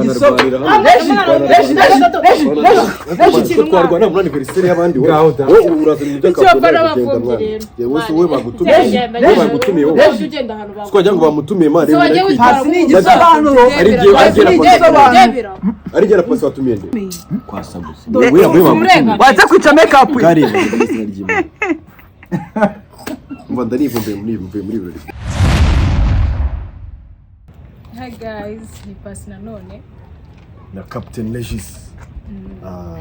Twanarwanira hano. Reji, Reji, Reji, Reji, Reji, Reji. Twarwana muri anniversaire y'abandi, wowe. Ngaho da. Wowe urazana ibyo Icyo bafana akabona kugenda, bapfobye mwana. rero. Yewe se, wowe bagutumiye? Genda, Wowe bagutumiye wowe? Ujye ugenda ahantu Si wagira ngo bamutumiye, mwana? Se wagiye witwara. Pasi ni igisobanuro. Ari igihe Pasi ni agera igisobanuro. Debira. Ari jye na Pasi watumiye nde? Kwasa gusa. Wowe wowe bagutumiye. Waza kwica make-up. Bwarenze mu izina ry'Imana. Umva, ndanivumbuye muri mvuye muri birori. Hi guys, ni Pasi nanone. Na Captain Legis. Ah,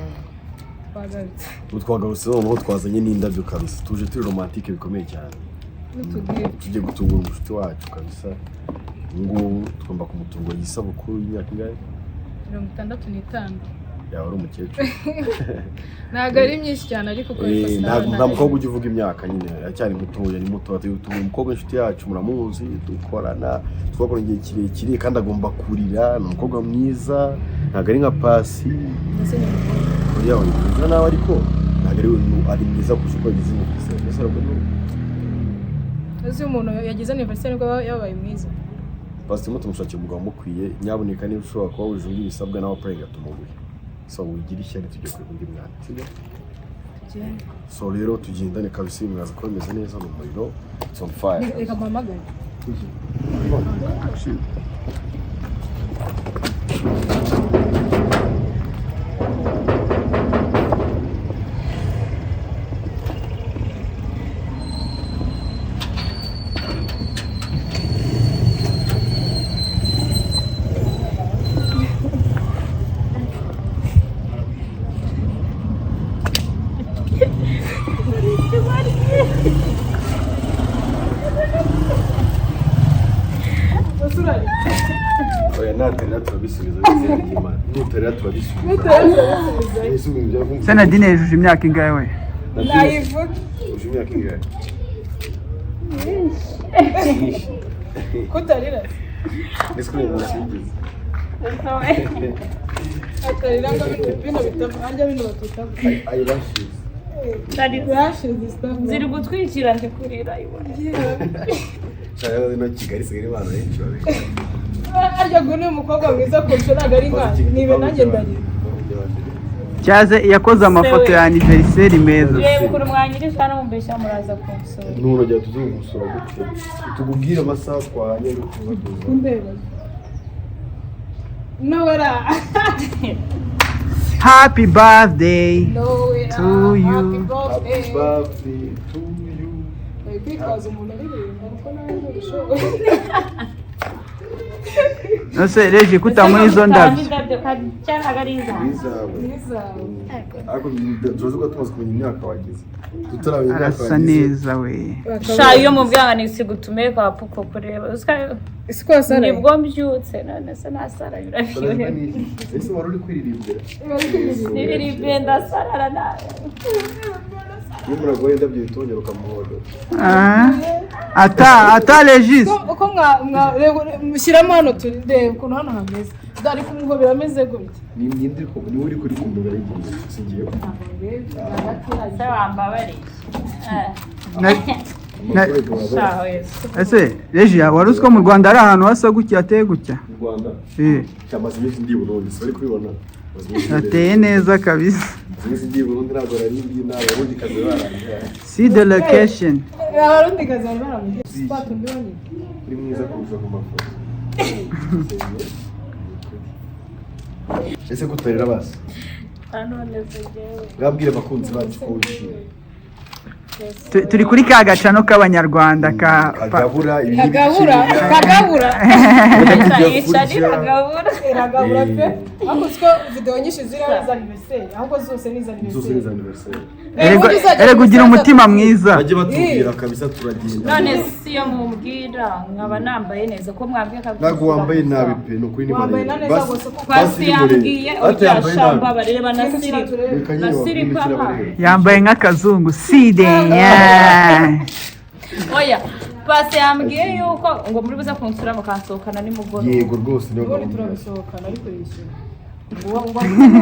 Twagarutse. ubu twagarutse noneho twazanye n'indabyo kabisa. Tuje turi romantique bikomeye cyane. N'utubwire. Tugiye gutungura umushuti wacu kabisa. Ubu ngubu tugomba kumutungura isabukuru y'imyaka ingahe? 65. Yaba ari umukecuru. Ntabwo ari myinshi cyane, ariko uko Eh, Pasi nta mukobwa ujya uvuga imyaka nyine, aracyari mutoya, ni muto. Tugiye gutungura umukobwa inshuti yacu, muramuzi, dukorana, twakoranye igihe kirekire, kandi agomba kurira. Ni umukobwa mwiza, ntabwo ari nka Pasi. Oya, ni mwiza nawe, ariko ntabwo ari we, ari mwiza kurusha uko yagize anniversaire. Mbese urabona Uzi umuntu yagize anniversaire nibwo aba yabaye mwiza. Pasi turimo tumushakira umugabo umukwiye. Nyabuneka, niba ushobora kuba wujuje ibisabwa nawe apurenga tumuguhe. So wigira ishyari, tujye kureba undi mwana, sibyo? Tugende. So rero tugendane kabisa, muraza kuba bimeze neza, ni umuriro, it's on fire. Reka mpamagare. Oya, naterera turabisubiza n'izina ry'Imana, nuterera turabisubiza. Ese ibintu byakumva. Se Nadine yujuje imyaka ingahe we? Nayivuga. Uje imyaka ingahe? Kutarira. Ese ko umuntu yigeze Atarira ngo bino bitava arya, bino batutava. Eyelashes. Rashes stuff. Ziri gutwikira, ndi kurira iwe. Shaka zino Kigali isigaye abantu benshi babikora. Arya ngo ni umukobwa mwiza kurusha, ntabwo ari nka nibe nanjye ndarira. Cyaze yakoze amafoto ya anniversaire meza. Reba ukuntu mwanyirije hano mumbeshya, muraza kunsura. Nuragera tuze kugusura gutyo tukubwire amasaha twahanye no kuza kuza. Ndeba. Nowera. Happy birthday Nowera. to you. Happy Happy birthday. birthday to you. Bari kwitwaza umuntu aririmba kuko nawe ntubishoboye. Nose Reji kutamuha izo ndabyo? Indabyo cyangwa ntabwo ari izanjye? Izawe. N'izawe. Ariko turazi ko tumaze kumenya imyaka wagize, tutaramenya imyaka Arasa wagize. neza we. Sha, iyo mubwira ngo nisiga utumeka wapuko kureba. Isi ko wasaraye. Nibwo mbyutse none se nasaraye, Sararwa urabibona. n'iki? Ese wari uri kwiririmbira? Niririmbiye ndasarara nawe. Iyo umuntu aguhaye indabyo bitongera ukamuhoda. Ah, ata ata Regis. Uko mwa mushyiramo hano, turebe ukuntu hano hameze. Dore kumuhobera ameze gutya. Ni ninde uri niwe uri kuri kumubera igihe singiye. Se wambabariye. Amakuru Sha wese. Ese Reji, wari uzi ko mu Rwanda hari ahantu hasa gutya, hateye gutya? Mu Rwanda? Eh, Cyamaze iminsi ndi i Burundi, si bari kubibona. Maze iminsi ndi- hateye neza kabisa. Maze iminsi ndi i Burundi, ntabwo nari ndi nta Barundi kazi barangiye. See the location. Abarundi kazi bari baramubwiye. Twatumbi bonyine. Uri mwiza kurusha ku mafoto. Ese kutarira basi? None se jyewe. Mwabwire abakunzi bacu ko wishimye. Turi kuri ka gacano k'abanyarwanda ka Kagabura ibi. Kagabura, kagabura. Yica niragabura. Iragabura pe. Ariko siko video nyinshi ziriho ari iza anniversaire, ahubwo zose ni iza Zose ni iza anniversaire. anniversaire. Erega ugira umutima mwiza. Bajye batubwira kabisa, turagenda. None si iyo mubwira nkaba nambaye neza, ko mwambwiye Ntabwo wambaye nabi pe, ni ukuri ni Wambaye maremare. na neza gusa kuko Pasi yambwiye Ati yambaye urya nabi. shamba bareba na siripa. Reka nyine Na siripa. wabwira bareba. Yambaye nk'akazungu side yeah. Oya, Pasi yambwiye yuko ngo muri buze kunsura mukansohokana nimugoroba. Yego rwose, niyo Ubundi gahunda. turabisohokana ariko yishyura. Ngo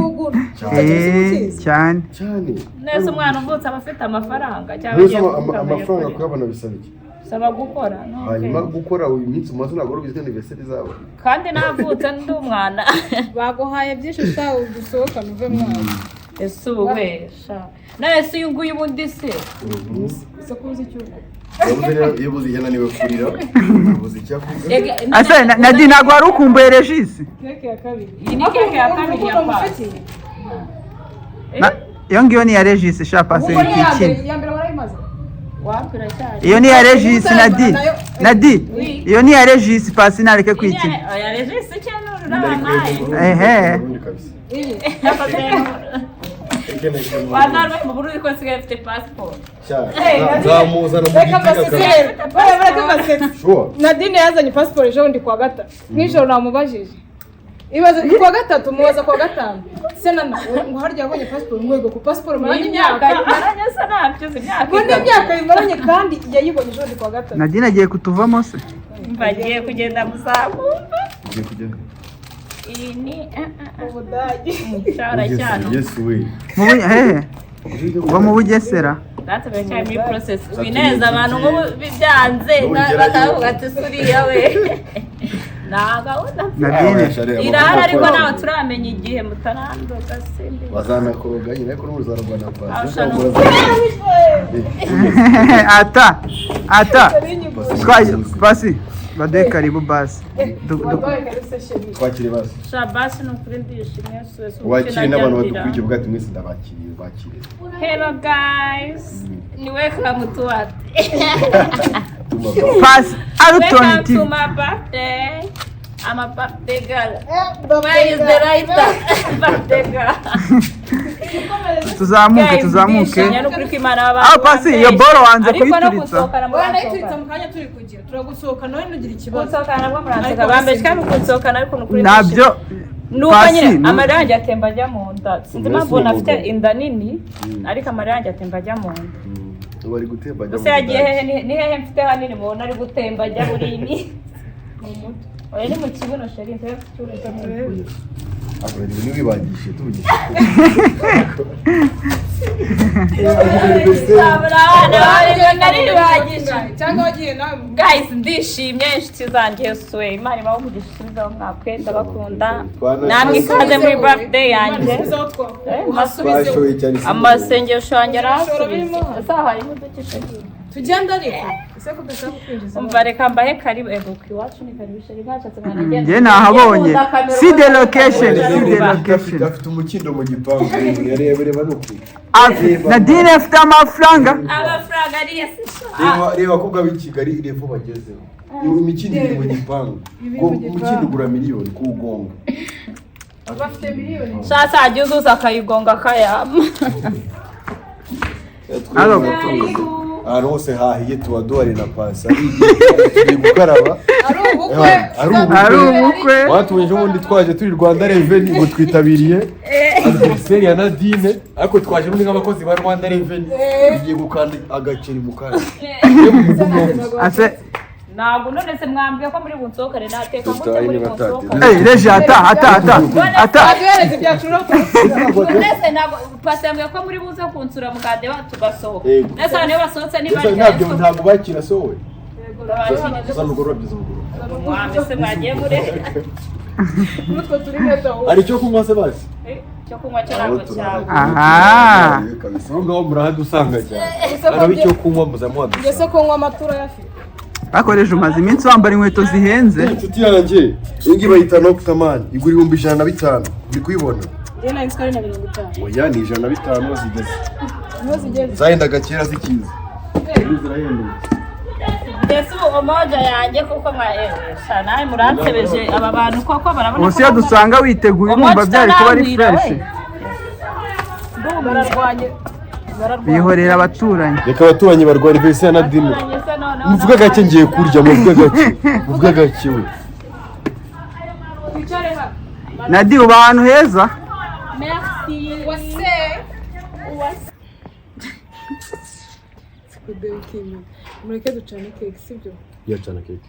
ngo Eh, cyane. Cyane. Neza, umwana uvutse aba afite amafaranga cyangwa Mbese agiye kuvuga ngo amafaranga ayakore? kuyabona bisaba iki? Saba gukora no, Hanyuma okay. gukora uyu minsi umaze ntabwo wari ubizi ko anniversaire izaba. Kandi navutse ndi umwana. Baguhaye byinshi sha, udusohokane uve mwana. Ese ubu we sha nawe se uyu nguyu ubundi se? Ese ko uzi icyo uvuga? Yabuze rero, iyo buze yananiwe kurira, yabuze icyo avuga. Ase Nadi, ntabwo wari ukumbuye Regis? Keke ya kabiri. Iyi ni keke ya kabiri ya Pasi. Iyo ngiyo ni iya Regis sha, Pasi. Ubwo ni iya mbere. Ikina. Iya mbere warayimaze. Wapi, uracyari. Iyo ni iya Regis, Nadi. Nadi, iyo ni iya Regis, Pasi nareke kwikina. Oya, Regis cyane ururamaye. Ehe. Ubundi kabisa. Iyi. Wazarwe mu Burundi ko nsigaye mfite passport. Nzamuzana mu Reka giti. mbasetse rero. Bara bareke mbasetse. Sure. Nadine yazanye pasiporo ejo bundi kuwa gatatu nijoro. Namubajije ibaze kuwa gatatu, mubaza kuwa gatanu se nana ngo harya yabonye pasiporo, ngo yego, ku pasiporo maranye imyaka. Maranye se ntabyo uzi, imyaka Ngo ni 3. imyaka bimaranye kandi yayibonye ejo bundi kuwa gatatu. Nadine agiye kutuvamo se? Mbagiye kugenda muzamumva. Ugiye kugenda. Iyi ni Ubudage. Cyara cyane. Yesu we. Mu hehe ngo mu Bugesera. Data biracyari muri process. Wineza abantu nk'ubu byanze Nugerayo. Bakavuga ati suriya we nta gahunda mfite. Nadine. Irahari ariko ntawe turamenya igihe, mutarandoga simbi. Bazanakoroga nyine, ariko n'ubu uzarwana pasi. Arusha. Ata ata Pasi, baduhe karibu basi. Waduhaye kabisa, chérie. Twakire basi. Shabasi, ni ukuri ndishimye suwe. Wakire n'abantu badukurikiye, ubwo ati mwese ndabakiriye, bakiriye. Hello guys, ni welcome to what? Tuma. Pasi Arutoni Welcome TV. to my birthday. I'm a birthday girl. Where is the lighter? Birthday girl. Tuzamuke. Guys, Tuzamuke. ndishimye n'ukuri ko Imana baba Ah, Pasi, iyo boro wanze ariko no kuyituritsa. gusohokana Wowe nayituritse muransohokana. mu kanya turi kugira turagusohoka nawe ntugire ikibazo. Gusohokana nabwo muransohoka. Ariko Bambeshya kandi kunsohokana, ariko ni ukuri Nabyo. ndishimye. Nuko Pasi, nyine amarira yanjye atemba ajya mu nda. Sinzi impamvu Mbese nafite umugabo. inda nini, ariko amarira yanjye atemba ajya mu nda. Bari gutemba ajya Gusa mu yagiye Budage. hehe? Ni hehe mfite hanini mubona ari gutemba ajya muri iyi? Oya, ni mu kibuno chérie, mfite ikibuno kinini. Ariko ntiwibagishije tuvugisha. Nzabura abana bawe naribagije. Cyangwa wagiye nawe mu Guys, ndishimye, inshuti zanjye suwe, Imana ibahe umugisha, usubizeho mwakwe, ndabakunda namwe, ikaze muri birthday yanjye. Isubize aho uhasubize. Twashoye cyane. Amasengesho yanjye Ibishoro birimo. arahasubiza. Ese aho harimo uduki? Tugenda ariko ese ko udashaka kwinjiza? Umva, reka mbahe karibu. Ego, ku iwacu ni karibu chérie, mwashatse mwanagenda. Njye nahabonye. See the location, see the location. Afite umukindo mu gipangu, reba, reba, ni ukuri. Nadine afite amafaranga. Amafaranga ariyo se? Reba, reba abakobwa b'i Kigali revo bagezeho. Imikindo iri mu gipangu. Ngo umukindo ugura miliyoni kuwugonga. Bafite miliyoni. Sasa ajya uzuza akayigonga akayama. Alo. Ahantu hose hahiye tuba duhari na pasi, tugiye gukaraba. Ari ubukwe. Ari ubukwe. Ari ubukwe. Watubonye ejo bundi twaje turi Rwanda Revenue ngo twitabiriye anniversaire ya Nadine, ariko twaje muri nk'abakozi ba Rwanda Revenue, tugiye gukanda agaceri mu kanya. Ase Ntabwo none se mwambwiye ko muri bunsohokane, nateka gute muri bunsohokane? Eh, Reji, ata ata ata ata. Baduhereze ibyacu rero. None se ntabwo pasi yambwiye ko muri buze kunsura mukadeba tugasohoka? Yego. Nese abantu iyo basohotse niba Ntabyo, ntabwo bakira sowe. Uzana urwo rurabyo, uzana urwo. Mwambese mwagiye muri N'utwo turi neza wowe. Hari icyo kunywa se basi? Cyo kunywa cyo ntabwo cyaba. Aha. Kabisa, aho ngaho murahadusanga cyane. Ese ko Hariho icyo kunywa, muza Njye se muhadusanga. ko nywa amatura ayafite? Bakoresha, umaze iminsi wambara inkweto zihenze. Inshuti yanjye, iyi ngiyi bayita Noctaman, igura 105,000, uri kuyibona? Njye nari nzi ko ari na 50. Oya, ni 105 zigeze. Niho zigeze. Zahendaga kera zikiza. Ubu zirahendutse. Mbese ubu umoja yanjye kuko mwaesha nawe muransebeje aba bantu koko barabona. Ubu se iyo dusanga witeguye, urumva byari kuba ari fresh. Bararwanye, bararwanye. Bihorera abaturanyi. Reka abaturanyi barwara anniversaire ya Nadine. Muvuge gake, ngiye kurya, muvuge gake, muvuge gake we. Twicare hano. Nadi, uba ahantu heza. Merci. Wase wase sikude ukimenya, mureke ducane keke, sibyo? Yacana keke.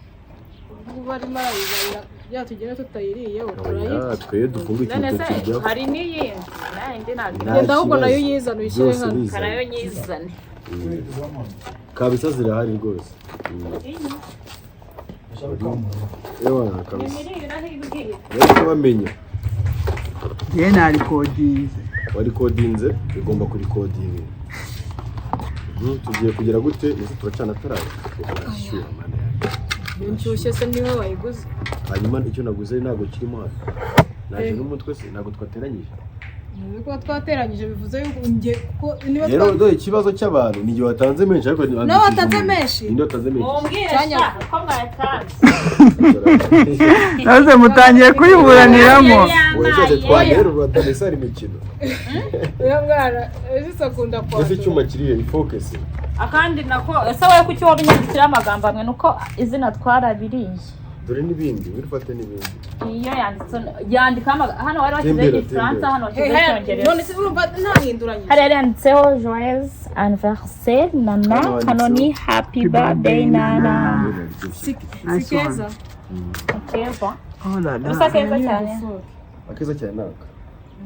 Ubu barimo arayibarira ya tugenda tutayiriyeho turayirya. Twe dufunga. None se hari n'iyindi nayindi ntabwo? Nta Genda ahubwo nayo kibazo. uyizane uyishyire Byose hano. bizana. Karayo nyizane. Kabisa zirahari rwose. Ewa kabisa. Rero bamenya. Njye narikodinze. Warikodinze, ugomba kurikodinga. Tugiye kugira gute? Ese turacana ataraye? Shyuha mana yanjye. Nshyushye se niwe wayiguze. Hanyuma icyo naguze ntabwo kirimo hano. Naje n'umutwe se ntabwo twateranyije. Kuba twateranyije bivuze yuko nge kuko niba Rero dore ikibazo cy'abantu ni igihe watanze menshi ariko Niba watanze menshi? Ninde watanze menshi? Mumbwire sha ko mwayatanze. Naze mutangiye kuyiburaniramo. Wowe cyose twanera uratanisa ari imikino. Uyu mwana ese akunda Ese kwatura. icyuma kiri he focus. Akandi nako ese wowe kuki wowe unyandikira amagambo amwe nuko izina twarabiriye. Dore n'ibindi, wirufate n'ibindi. Iyo yanditse yandika hano wari washyizeho igifaransa hano washyizeho icyongereza. None se urumva ntahinduranyije. Hari yanditseho joyeux anniversaire Nana, hano ni happy birthday Nana. Si keza. Keza. Oh la la. Usa keza cyane. Akeza cyane naka.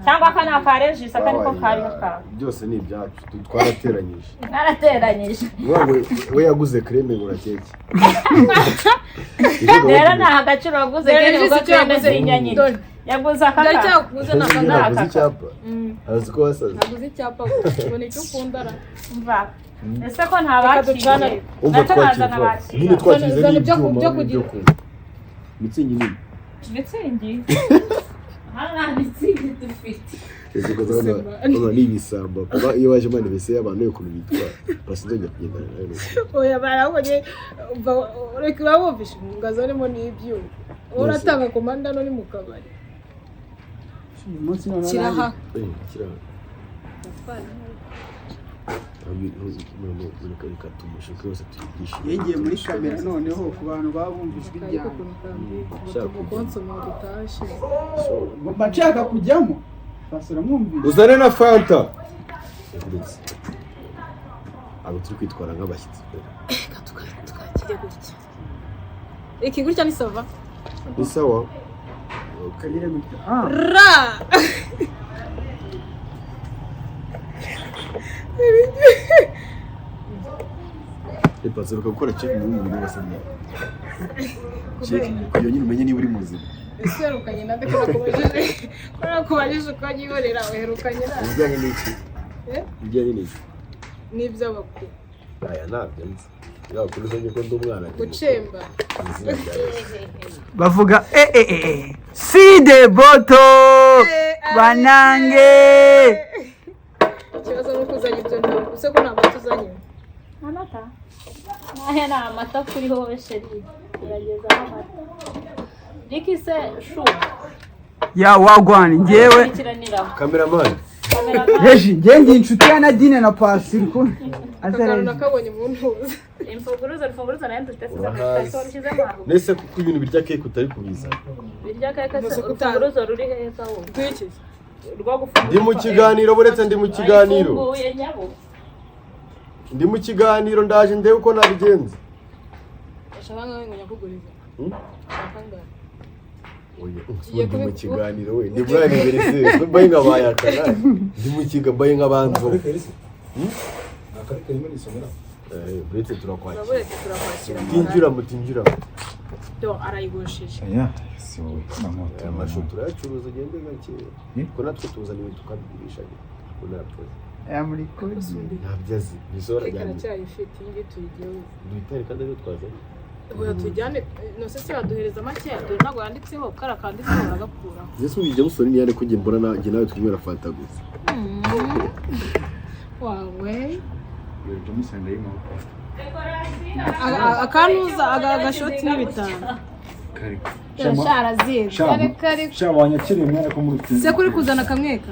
Cyangwa aka ni aka Regis, aka niko kari kawe. Byose ni ibyacu, twarateranyije. Mwarateranyije. We yaguze creme ngura keke. Rero nta agaciro waguze Rero keke ubwo Regis icyo creme yaguze z'inyanyine. Yaguze aka Dore ka. cyakuguze ni aka Naguze icyapa. Azi ko wasaze. Naguze icyapa ubona icyo ukunda ra. Umva. Ese ko ntabakiriye. Umva Nacyo naza twakiriye. nkabakira. Nyine twakiriye Zana n'ibyuma ibyo n'ibyo kugira. kunywa. Mitsingi nini. Mitsingi. Hano nta mitsingi dufite. Ese ko zana ni ibisambo. Kuba iyo waje mani bese y'abantu yo ukuntu bitwara. Basi nzongera kugendana nawe. Oya barabonye reka babumvishe ngo arimo n'ibyuma. Uratanga komanda no ni mu kabari. Uyu munsi noneho Kiraha. Kiraha. Yegeye muri kamera noneho ku bantu baba bumva ijwi ryanjye. Mba nshaka kujyamo. Basura mwumvise. Uzane na Fanta. Abo turi kwitwara nk'abashyitsi. Reka tukakire gutya. Iki gutya ni sava. Ni sawa. Kagire gutya. Ah. Ra. Ipatse bakagukora check mu mubiri wose nyine. Check kugira nyine umenye niba uri muzima. Ese uherukanye na nde ko nakubajije? Ko nakubajije uko anyihorera uherukanye na Ibijyanye n'iki? Ibijyanye n'iki? N'iby'abakuru. Aya ntabyo nzi. Iby'abakuru uzanye ko ndi umwana. Gucemba. Bavuga si de boto banange. Ikibazo ni uko uzanye ibyo ntabwo. Ese ko nta mata uzanye? Amata? Aya ni amata kuri wowe sheri. Uragezaho amata. Riki se shu. Ya wagwani njyewe. Cameraman. Reji njye ndi inshuti ya Nadine na Pasi ko. Akagaro nakabonye mu ntuza. Imfunguruzo imfunguruzo nayo dufite Nese kuko ibintu birya cake utari kubizana. Birya cake se urufunguruzo ruri heza wowe. Rwiki? Rwo gufungura. Ndi mu kiganiro buretse ndi mu kiganiro. Ayifunguye nyabo. Ndi mu kiganiro ndaje ndebe uko nabigenza. Ashaka nkawe ngo nyakugurize. Ashaka ngawe. Oya, ndi mu kiganiro we. Ndi muri anniversaire. Mbaye nkabayakana. Ndi mu kiga mbaye nkabanzo. Buretse turakwakira. Buretse turakwakira. Mutinjira mutinjira. Do arayigosheje. Oya, si wowe namota. Amashu turayacuruza ugende gake. Ko natwe tuzana ibintu tukabigurisha. Ko natwe. Ya muri kodi. Ntabyo azi. Bisora Keke cyane. aracyayifite iyi ngiyi tuyigeho. Duhitane kandi ariyo twazanye. Oya tujyane nose se baduhereza make dore ntabwo yanditseho kara kanditseho baragakuraho. Yesu ujya musoni ni yane ko njye mbona na njye nawe twinywera Fanta gusa. Wawe. Akanuza agashoti ni 5. Sha wanyakiriye mwana ko muri Se kuri kuzana kamweka.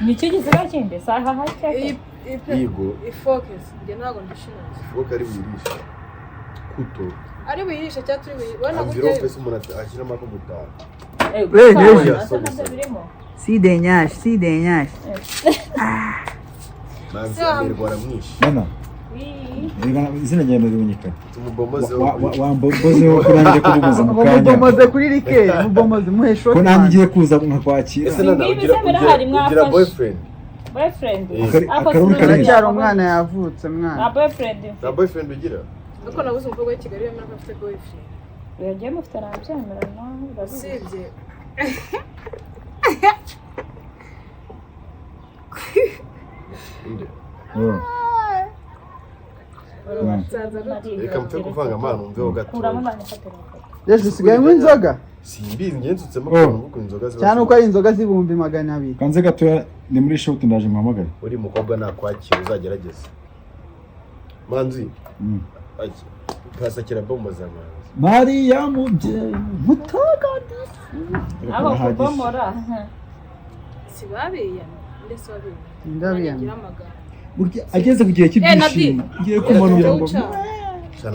Nicyo gisigaye kindi saha hake. Yego. Ifocus njye ntabwo ndishinzwe. Ifoke ari buyirishe. Kuto. Ari buyirishe cyangwa turi buyirishe. Wena Envelope se umuntu ashyiramo ako gutaha. Si de nyash, si de nyash. Manzi amerwa aramwishe. Nana. Izina ryawe rimenyekana. Tumubombozeho. Wambozeho ko nanjye kubuguza mu kanya. Mubomoze kuri rike, mubomoze muhe shoti. Ko nanjye ngiye kuza nkakwakira. Ese nana ugira boyfriend? Boyfriend. Akaruru kare. Aracyari umwana yavutse mwana. Nta boyfriend. Nta boyfriend ugira? Ariko nabuze umukobwa w'i Kigali wemera ko afite boyfriend. Yagiye mufite arabyemera nawe urabizi. Usibye Inde. nsanze ari Reka mpfe kuvanga amana umveho gato. Kuramo nanifatira ifoto. Yesu usigaye unywa inzoga Simbizi njye nsutsemo Oh. akantu kuko inzoga ziba cyane uko ari inzoga z'200,000. Kanze gatoya ni muri shoti ndaje muhamagare. Uri mukobwa nakwakira uzagerageze. Manzi. Aki. Pasakira bombo za manzi. Mariya mubyeyi mutagatifu. Aho kubomora. si babiyana ndetse babiyana. Ndabiyana. Ngira amagambo. Burya ageze ku gihe cy'ibyishimo ngiye kumanura ngo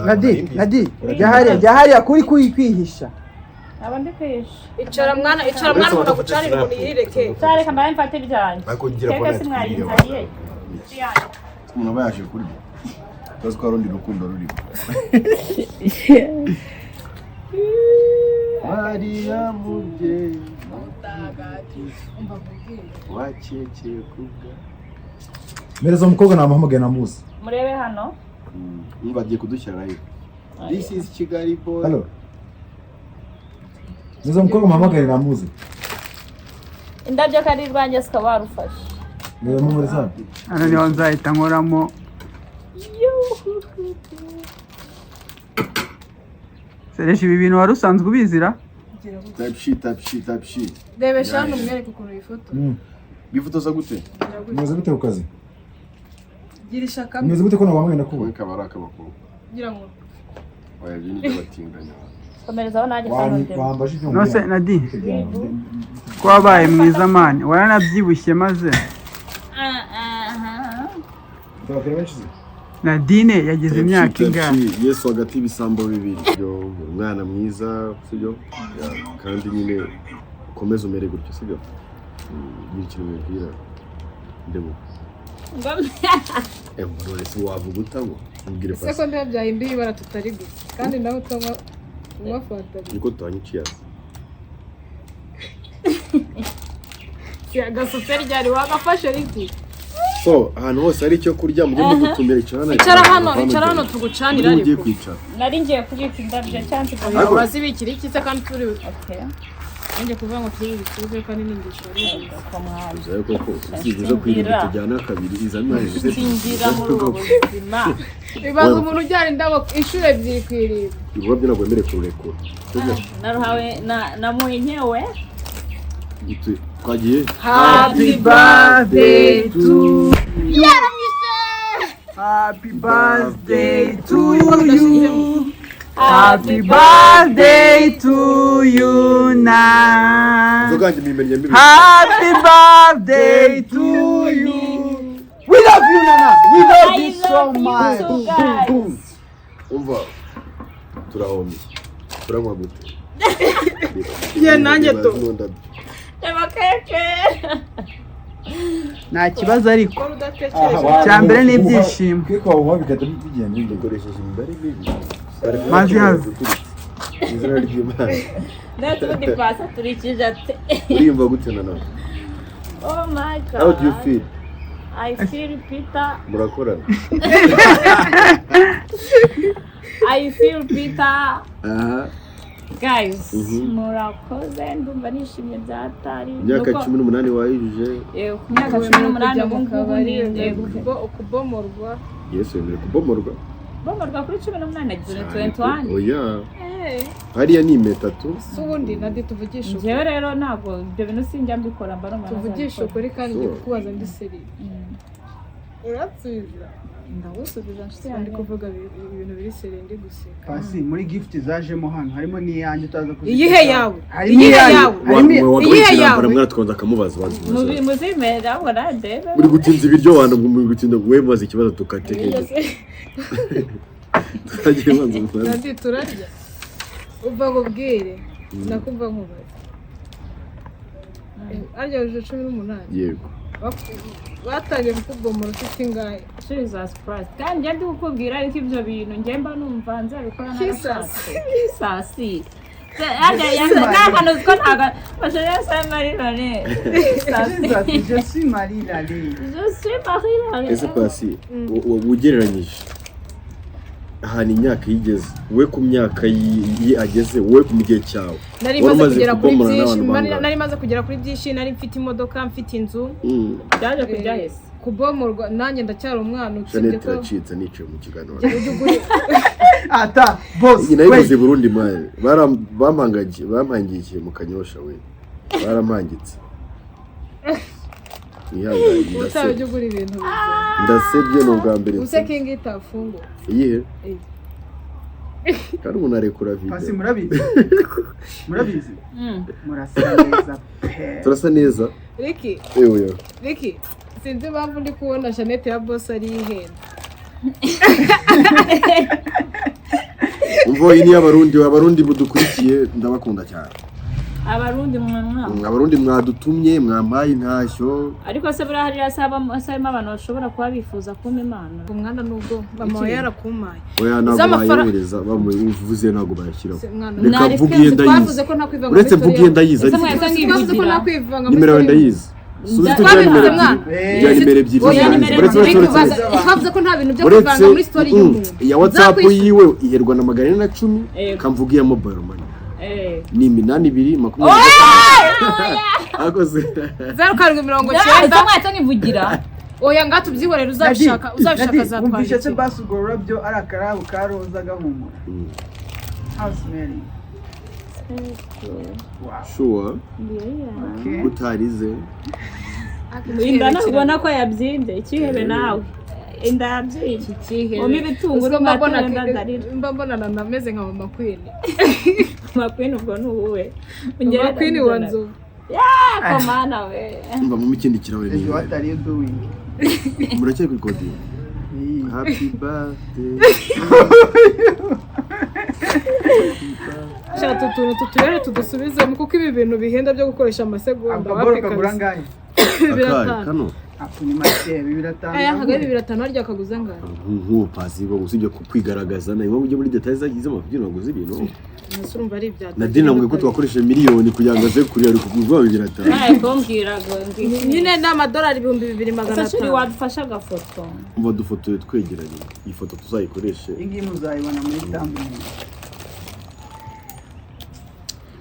Nadi, Nadi, jya hariya, jya hariya kuri kwihisha. Aba ndi kwihisha. Icara mwana, icara mwana umuntu agucanira umuntu yirireke. Cyareka mbaye mfate ibyanjye. Ariko ngira Keke ko simwayinzaniye. Umuntu aba yaje kurya. Tuzi ko hari urundi rukundo rurimo. Mariya mubyeyi wakekeye kubwa. Mereza umukobwa namuhamagaye namuzi. Murebe hano. Umva agiye kudushyira live. This is Kigali boy. Hello. Mereza umukobwa muhamagaye namuzi. Indabyo ko ari irwanjye sikaba warufashe. Reba mumureza hano. Hano niho nzahita nkoramo. Sereje ibi bintu wari usanzwe ubizira? Type shit, type shit, type shit. Rebe shanu umwereke ukuntu yifotora. Bifotoza gute? Mumeze gute ku kazi? Gira ishaka Mumeze gute ko naguhamagaye ndakubura? Wowe kaba ari ak'abakobwa. ngira ngo Oya ibyo ni iby'abatinganyi. Komerezaho nanjye kanondemo. Wambaje ibyo Nose Nadi, ko wabaye mwiza mani, waranabyibushye maze. Nadine yagize imyaka ingahe? Yesu hagati y'ibisambo bibiri. Yo, umwana mwiza, sibyo? Kandi nyine ukomeze umere gutyo, sibyo? Gira ikintu umubwira. Ndemo. None se wavuga utanywa? Mubwire ese pasi. ko ndiba byahinduye ibara tutari gusa kandi nawe utanywa unywa fanta. Niko tutanywa cheers. Agasutse ryari wagafashe riti. So, ahantu hose hari icyo kurya mujye mugutumira icara hano. Icara hano, icara hano tugucanira ariko. Ugiye ariko. kwicara. Nari ngiye kubika indabyo cyangwa Ariko- Wazibikira iki se kandi turi Okay. ngiye kuvuga ngo turi bisubize kandi n'ingisho ari Uzaye koko uzibuze kwirinda tujyana kabiri izana Singira muri ubu buzima. Bibaza umuntu ujyana indabo inshuro ebyiri ku iriba. Ibikorwa byo ntabwo wemerewe kururekura. Sibyo? Naruhawe na mwenyewe. Twagiye. Happy birthday to you. Happy birthday to you. Happy birthday to you now. Inzoga yanjye mimennye mbi. Happy birthday to you. We love you, Nana. We love you so much. Umva turahomye. Turanywa gute? Ye, nanjye to. Reba keke. Nta kibazo ariko. Udatekereje. Icya mbere ni ibyishimo. Kwiko wabuha bigahita bigenda bigenda. Dukoresheje imibare mibi. Mazi hazi. Izina ry'Imana. Ndetse ubundi pasi turikije ati. Uriyumva gute Nana? Oh my God. How do you feel? I feel Peter. Murakorana. I feel Peter. Aha. Guys, murakoze ndumva nishimye byatari. Imyaka 18 wayujuje. Yego, ku myaka 18 ubu ngubu ni Ukubomorwa. Yesu yemerewe kubomorwa. Bomorwa kuri 18 nagize 21. Oya. Hariya ni impeta tu. Si ubundi Nadi tuvugishe ukuri. Njyewe rero ntabwo ibyo bintu sinjya mbikora mba numva Tuvugishe ukuri kandi So. ndi kukubaza ndi seri. Uransubiza. Ndagusubiza nshuti Ndi yanjye. kuvuga ibintu biri seri ndi guseka. Pasi muri gift zajemo hano harimo n'iyanjye utaza kuzifata. Iyihe yawe? Harimo Iyihe iyanjye. yawe? Harimo Iyihe yawe? Mwana tubanza akamubaza banza umubaze. Muzimera ahubwo narandebe. Uri gutinza ibiryo wantu muri gutinza we mubaza ikibazo tukatekereza. Tutagiye banza umubaze. Nadi turarya. Uva nkubwire. Nakumva nkubaza. Arya wujuje 18. Yego. Batangiye kukubomora ufite ingahe? Jesus Christ. Kandi njye ndi kukubwira ariko ibyo bintu njye mba numva nzabikora narashatse. Kisasi. Je suis Marie Lalée. Je suis Marie Lalée. Ese Pasi, ugereranyije Ahantu imyaka yigeze, we ku myaka ye ageze, wowe ku gihe cyawe Nari wari maze umaze kugera kuri kubomorana byinshi, n'abantu bangahe? nari maze kugera kuri byinshi, nari mfite imodoka, mfite inzu. Byaje kujya hese? Kubomorwa nanjye ndacyari umwana, usibye Jeannette ko iracitse, nicaye mu kiganiro. Ujya ugura- Ata boss. Iyi nayo ivuze i Burundi mani, bampangagiye, bampangikiye mu Kanyosha, we barampangitse. Mwihangane, Ubutaha ndasebye. ujya ugura ibintu bizima. Ndasebye, ni ubwa mbere Use nsebye. kingi itafungwa. Iyihe? Iyi. Kandi umuntu arekura Pasi, video. murabizi, murabizi, murasa neza pe. Turasa neza. Ricky, Ewe. Ricky, sinzi impamvu ndi kubona Jeannette ya boss ari ihenze. Umva, iyi ni iy'Abarundi. Abarundi budukurikiye, ndabakunda cyane. Abarundi mwa mwa. Abarundi mwadutumye, mwampaye intashyo. Ariko se buriya hariya se habamo abantu bashobora kuba bifuza kumpa impano? Umwana nubwo mama we yarakumpaye. Oya, ntabwo Z'amafaranga- bayohereza, bamuvuze ntabwo bayashyiraho. Se- mwana, Reka Nareke mvuge iyo ndayizi. Twavuze ko nta kwivanga Uretse muri mvuge story iyo ndayizi. Ese Ariko mwese Twavuze ko nkivugira? nta kwivanga muri nimero yawe story. ndayizi. Subiza, Twabivuze, tujya nimero mwana. ebyiri, ujya nimero ebyiri. Oya, Ndayizi. nimero Uretse, ebyiri. uretse, uretse. Twavuze ko nta bintu byo Uretse kwivanga muri story y'umuntu. iya WhatsApp Nzakwishyura. yiwe iherwa na 410. Yego. Kamvuga iya mobile money Eh. ni 8225 akoze. 0790. Ese mwese nkivugira? Oya, ngaho tubyihorere, uzabishaka, uzabishaka Nadi, wumvishe se? azatwandikira. Basi urwo rurabyo ari akarabo ka roza gahumura. How smelling? Wow. Sure. Okay. Utarize. Inda ntabona ko yabyimbye, ikihebe nawe inda yabyimbye. Ikihebe. Umpe ibitunguru. Ubwo mba mbona mwatera ndarira. Mba mbona nameze nka mama Queen. Mama Queen ubwo ni uwuhe? Mama Queen wa Nzovu. Komana we. Mva mu ikindi kirahure. Ejo, Niba what are you doing? muracyari kuri kodiyo. Hey. Happy birthday. Shaka utu tuntu tuturere tudusubizemo, kuko ibi bintu bihenda byo gukoresha amasegonda. Akaboro Wapi kagura kabisa. angahe? Bibiri Akahe? atanu. Kano. Ako ni make, 2500. Aya ntabwo ari 2500, harya kaguze angahe? Nk'uwo pasi bo, usibye kwigaragaza nayo mpamvu ujya muri details z'amakugira ngo uguze ibintu. Ese urumva ari ibya Nadine namubwiye ko twakoresheje miliyoni kugira ngo aze kurira, ari kuguza 2500. Nawe kumbwira ngo Nyine ni amadolari 2500. Ese shuri wadufashe agafoto? Umva, dufotore twegeranye, iyi foto tuzayikoreshe. Iyi ngiyi muzayibona muri thumbnail.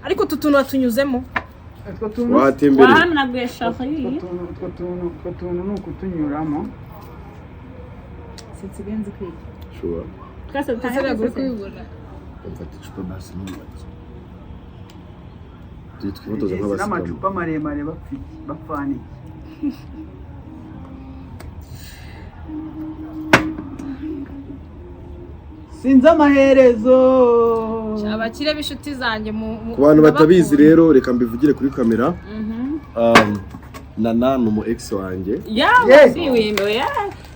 Ariko utu tuntu watunyuzemo. Utwo tuntu Watembereye. Wahanaguye shaka. Utwo tuntu ni ukutunyuramo. Sinsigaye nzi kwiga. Sure. Twese Ese ntabwo uri kubibona? Mfata icupa basi ntubaze. Tujye twifotoza Ese nk'abasigamu. n'amacupa maremare bapfana iki? Sinzi amaherezo. Abakire b'inshuti zanjye Ku bantu batabizi ndabakunda. rero, reka mbivugire kuri kamera. Nana ni umu ex wanjye. Yawe. Yeah. Si wimbe ya,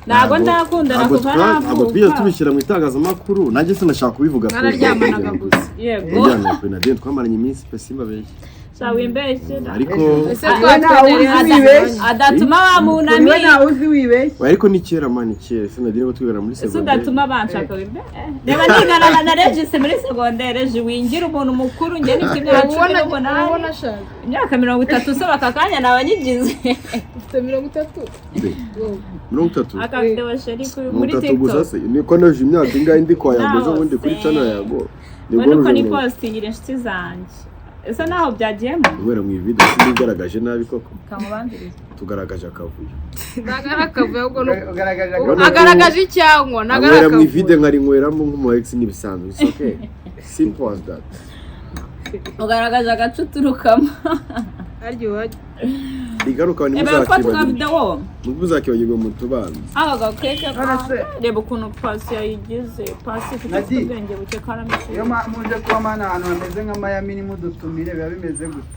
ntabwo ndakundana Ntabwo kuva ntabwo twigeze navuka. tubishyira mu itangazamakuru, nanjye sinashaka kubivuga pe. Mwararyamanaga gusa. Yego. Njyana kuri Nadine twamaranye iminsi pe, simbabeshye. Sha wimbeshye. Ariko Ese Wowe ntawe uzi twatwegereye wibeshye. Adatuma Wowe bamunamira. ntawe uzi wibeshye. Oya, ariko ni kera man, kera se Nadine bo twigana muri Ese segonderi. udatuma banshaka wimbe. Reba nigana na Regis muri segonderi. Regi wingira umuntu mukuru, njye nifite imyaka cumi Ubona n'umunani ubona ashaka. Imyaka 30 se aka kanya naba nyigize? Ufite 30. Mbe, Wowe. 30. Akavideo sheri muri 30 gusa TikTok. se niko noje imyaka ingahe ndi kwa Yago ejo bundi kuri Nawe channel ya Yago nibwo Ubona uko nuje ni postingira inshuti zanjye, ese naho byagiyemo? Guhera mu video sindigaragaje nabi koko? Kamubanziriza. Tugaragaje akavuyo. Ntabwo ari akavuyo, ahubwo ni Ugaragaje Ubona ko- agaragaje icyanywa, ntabwo ari Anywera mu akavuyo. ivide, nkarinyweramo nk'umu ex n'ibisanzwe. It's okay, simple as that. Ugaragaje agace uturukamo. Harya iwacu. Igaruka Reba ko ntimuzakibagirwe. video. Ntimuzakibagirwe mu tubanza. Aka gakeke. None se- Reba ukuntu pasi yayigize, pasi ifite Nadi. ubwenge buke karamishe. Iyo muje kuba mana ahantu hameze nka Miami nimudutumire, biba bimeze gute?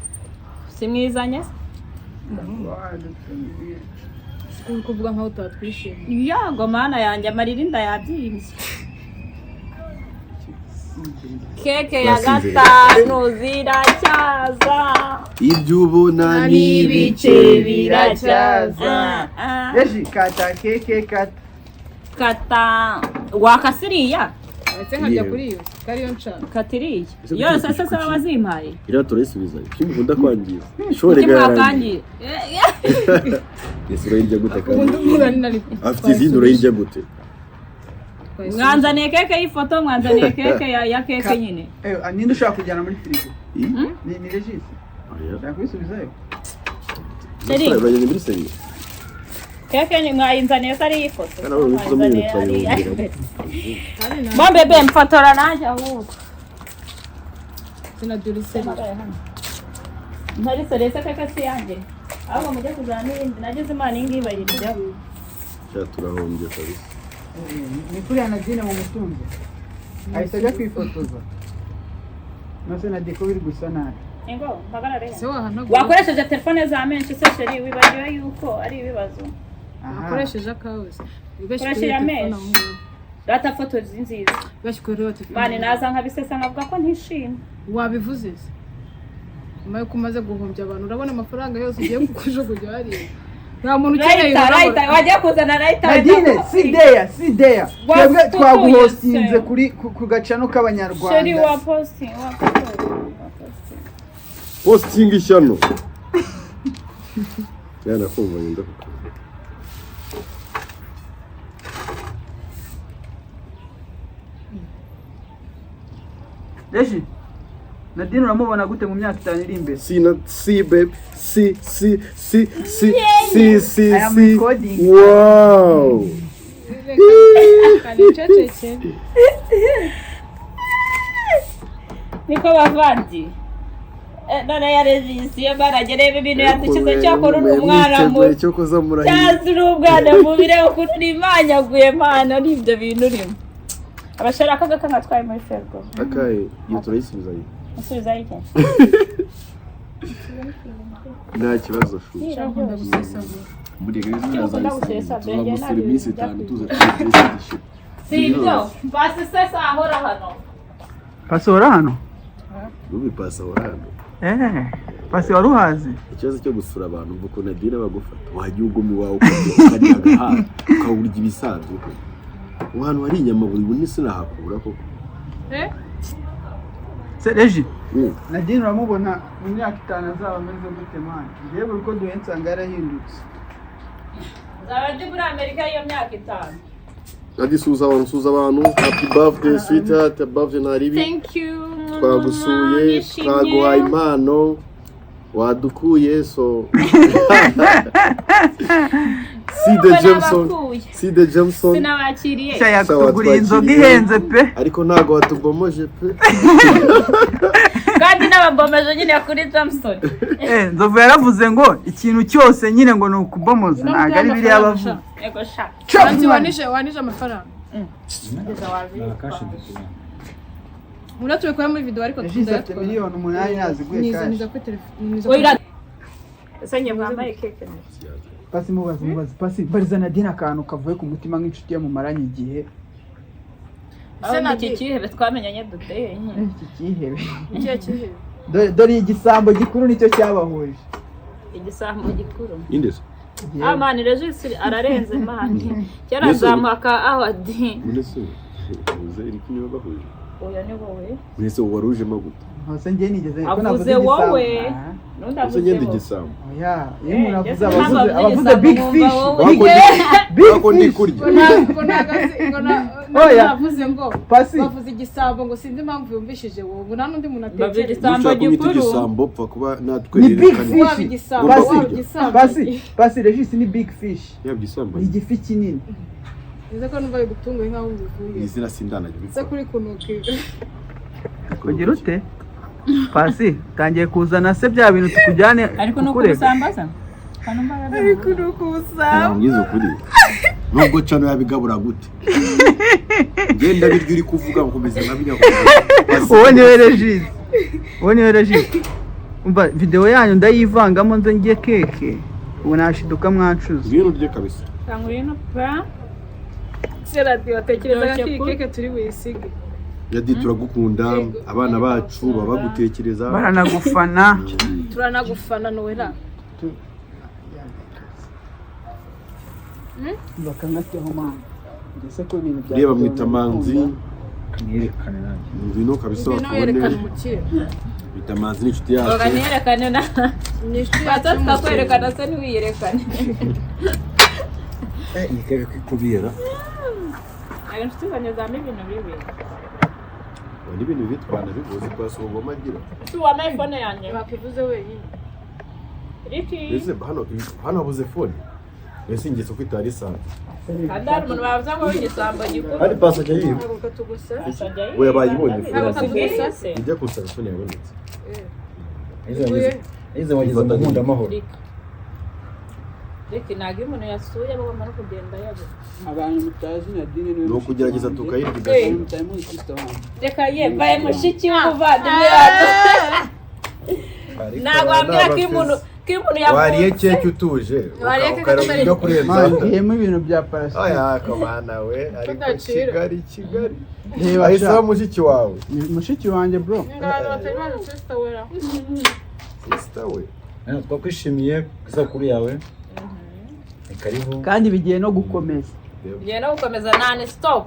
Si mwizanye se? Wadutumiye. Uri kuvuga nkaho utatwishimiye. Yago mana yanjye, amarira inda yabyimbye. Keke ya Twasinziriye. gatanu ziracyaza. Ibyo ubona ni ibice biracyaza. Ah, ah. Reji, kata keke, kata. Kata wakasiriya. Ndetse nkarya Yewe. kuri iyo ko ariyo nshaka. Katiriya Ese yose kuki- se saba bazimpaye? Iriya turayisubiza, icyo mukunda kwangiza ishobora Kuki mwakangiye? Ese urayirya gute Ubundi kandi umuntu ari nari afite izindi, urayirya gute? Mwanzaniye keke y'ifoto, mwanzaniye keke ya keke nyine. Ninde ushaka kujyana muri firigo? Ni Regis. Oya. Ushaka kubisubizayo? Chéri. Uragenda muri seri. Keke ni mwayinzaniye ko ari iy'ifoto. Kandi abona wifuza muri ibintu turayongera. Mo bebe mfotora nanjye ahubwo. Sinadurise. Ntari serese keke si yanjye. Ahubwo mujye kuzana n'ibindi. Nagize Imana iyi ngiyi bayirya. Cya turahombye kabisa. Ni kuriya Nadine mu mutunzi. Ahita ajya kwifotoza. Nose Nadine ko biri gusa nabi. Ingo, mpagarare. Se wahanagura. Wakoresheje telefone za menshi se chéri, wibagiwe yuko ari ibibazo. Wakoresheje akawe se. Koresha iya menshi. Data foto nziza. Bashyikurira telefone. Mani naza nkabisesa nkavuga ko ntishimye. Wabivuze se. Nyuma yuko umaze guhombya abantu urabona amafaranga yose ugiye kukujugunya hariya. Nta muntu ukeneye Rayita, wagiye kuzana rayita. Nadine, si there, si there. Twebwe twaguhostinze kuri ku gacano k'abanyarwanda. Chéri wa posting, wa posting. Posting ishyano. Yana kumva ngenda kuko. Reji, Nadine uramubona gute mu myaka 5 iri imbere? C na C babe, C C C C C C I am C. recording. Wow. Niko bavandi. None ya Regis iyo baragereye ibintu yadukize cyakora uri umwana mubi. Cyo koza murahiye. Cyazi uri umwana mubi reba ukuntu nimanyaguye mana n'ibyo bintu urimo. Abashara akaga ngatwaye muri fergo. Akaye, iyo turayisubiza yo. Musubizayo iki? Nta kibazo shu. Ushaka gusesagura. Muri rero Ukunda gusesagura, tuzagusura iminsi 5 tuza twese. Si ibyo, pasi sesa ahora hano. Pasi wari hano? Rubi pasi ahora hano. Pasi wari uhazi? Ikibazo cyo gusura abantu uvuga ko Nadine bagufata wajya uguma iwawe ukarya agahaha ukawurya ibisanzwe. Ahantu hari inyama buri bunini sinahakura koko. Se Regi, Nadine uramubona mu myaka 5 azaba ameze gute man? Njyewe buri uko duhuye nsanga yarahindutse. Nzaba ndi muri Amerika iyo myaka 5. Adi suza abantu, suza abantu. Happy birthday sweetheart, happy birthday Naribi. Thank you. Twagusuye, twaguhaye impano, wadukuye so. See the Jameson. See the Jameson. Sinabakiriye. Yakuguriye inzoga ihenze pe. Ariko ntago watubomoje pe. Kandi n'ababomeje nyine kuri Jameson. Nzovu yaravuze ngo ikintu cyose nyine ngo ni ukubomoza ntago ari biriya bavuga. Ego sha. Wanti wanije amafaranga. Muna tubikora muri video ariko tuzayatwara. Miliyoni 8 naziguye cash. Niza kuri telefone. Oya. Ese mwambaye keke. Pasi mubaze pasi bariza Nadine akantu kavuye ku mutima nk'inshuti yamumaranye igihe. Ese Nadine ikihebe twamenyanye duteye. Iki kihebe. Ikihe kihebe? Dore igisambo gikuru nicyo cyabahuje. Igisambo gikuru. Inde se? Ah man Regis ararenze man. Kera nzamuhaka awadi. Nese uze iri kunywa bahuje. Oya ni wowe. Nese warujemo gute? Hose njye nigeze ko navuze wowe. Nundavuze ngende igisambo. Oya, iyo umuntu avuze abavuze big fish. Big fish kurya. Ngo navuze ngo Pasi bavuze igisambo ngo sinzi impamvu yumvishije wowe ngo nta n'undi muntu atekereza. Igisambo gikuru. Igisambo pfa kuba natwe ni big fish. Pasi Pasi Regis ni big fish. Yabye igisambo. Ni igifi kinini. Nize ko numva bigutunguye nkaho ubivuye. Izina sindanaje. Se kuri kunuka. Kugira ute? Pasi tangiye kuzana se bya bintu tukujyane. Ariko nuko usambaza. Ariko nuko usamba. Ngize ukuri. Nubwo cano yabigabura gute. Ngenda biryo uri kuvuga nkomeza nkabinya. Wowe niwe Regis. Wowe niwe Regis. Umva video yanyu ndayivangamo nze ngiye keke. Ubu nashiduka mwancuza. Ngwino urye kabisa. Ngwino pa. Serati watekerezaga ko iyi keke turi buyisige. Yadi turagukunda, abana bacu babagutekereza. Baranagufana. Turanagufana Noella. Bakangateho mama. Ngese ko ibintu bya Reba mwita Manzi. Mwerekane nanjye. Ngwino kabisa bakubone. Mwita Manzi ni inshuti yacu. Baganiyerekane na. Ni inshuti yacu. Batakwerekana se ntiwiyerekane. Iyi keke kwikubira. Ntabwo inshuti zanjye zama ibintu bibi. Ni ibintu bibi twanabivuze, pasi ubugome agira. Si wampaye phone yanjye? Wakivuze wenyine. Riki. Ese hano habuze phone? Ese ingeso ko itari isanzwe? Kandi hari umuntu bavuze ngo w'igisambo gikuru. Kandi pasi ajya yiba. Ntabwo katugusa. Akajya We bayibonye yiba. phone. Ntabwo se. Ijya kusaba phone yabonetse. Yize wageze mu nkundamahoro. Riki. Riki, ntabwo iyo umuntu yasuye aba agomba no kugenda yabuze. Abantu mutazi Nadine niwe Ni ukugerageza tukayirya Abantu igashira. mutari muzi sister wanjye. Reka ye, mbaye mushiki w'umuvandimwe wacu. Ntabwo wambwira ko iyo umuntu Wariye yavutse. keke utuje, Wariye keke ukareba utari- ibyo kurenza. Man, ngiyemo ibintu bya parasite. Oya komana we, ariko Tudacira. Kigali, Kigali. Reba Ahise sha. aba mushiki wawe. Ni mushiki wanjye, bro. Abantu batari bazi sister wera. Sister we. Hano twakwishimiye ku isabukuru yawe. Ni karibu. Kandi bigiye no gukomeza. Ngiye no gukomeza nani stop.